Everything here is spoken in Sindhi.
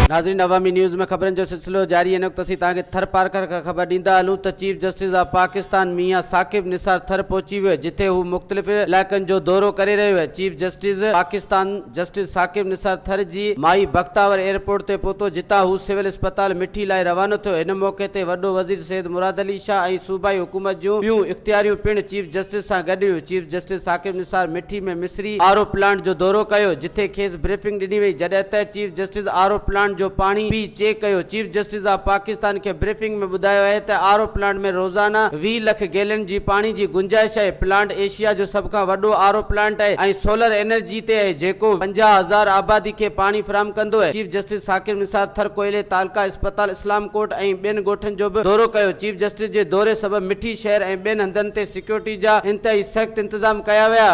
ناظرين عوامي نيوز ۾ خبرن جو سلسلو جاري هن وقت اسين توهان کي ٿرپارڪر کان خبر ڏيندا هلون ته چيف جسٽس آف پاڪستان ميان ثاقب نثار ٿر پهچي ويو جتي هو مختلف علائقن جو دورو ڪري رهيو آهي chief justice Pakistan justice Saqib Nisar Thar جي مائي بختاور ايئرپورٽ تي پهتو جتان هو سول اسپتال مٺي لاء روانو ٿيو. ان موقعي تي وڏو وزير سيد مراد علي شاهه ۽ صوبائي حڪومت جون ٻيون اختياريون پڻ چيف جسٽس سان گڏ هيون. Chief justice Saqib Nisar Mithi ۾ Misri R O plant جو دورو ڪيو جتي کيس بريفنگ ڏني وئي جڏهن ته chief justice R O plant جو پاڻي پي چيڪ ڪيو. چيف جسٽس آف پاڪستان کي بريفنگ ۾ ٻڌايو آهي ته آر او پلانٽ ۾ روزانه 20 لک گيلن جي پاڻي جي گنجائش آهي، پلانٽ ايشيا جو سڀ کان وڏو آر او پلانٽ آهي ۽ سولر انرجي تي آهي جيڪو 50,000 آبادي کي پاڻي فراهم ڪندو آهي. چيف جسٽس ثاقب نثار ٿر ڪوئلي تعلقه اسپتال اسلام ڪوٽ ۽ ٻين ڳوٺن جو به دورو ڪيو. چيف جسٽس جي دوري سبب مٺي شهر ۽ ٻين هنڌن تي سيڪيورٽي جا انتهائي سخت انتظام ڪيا ويا.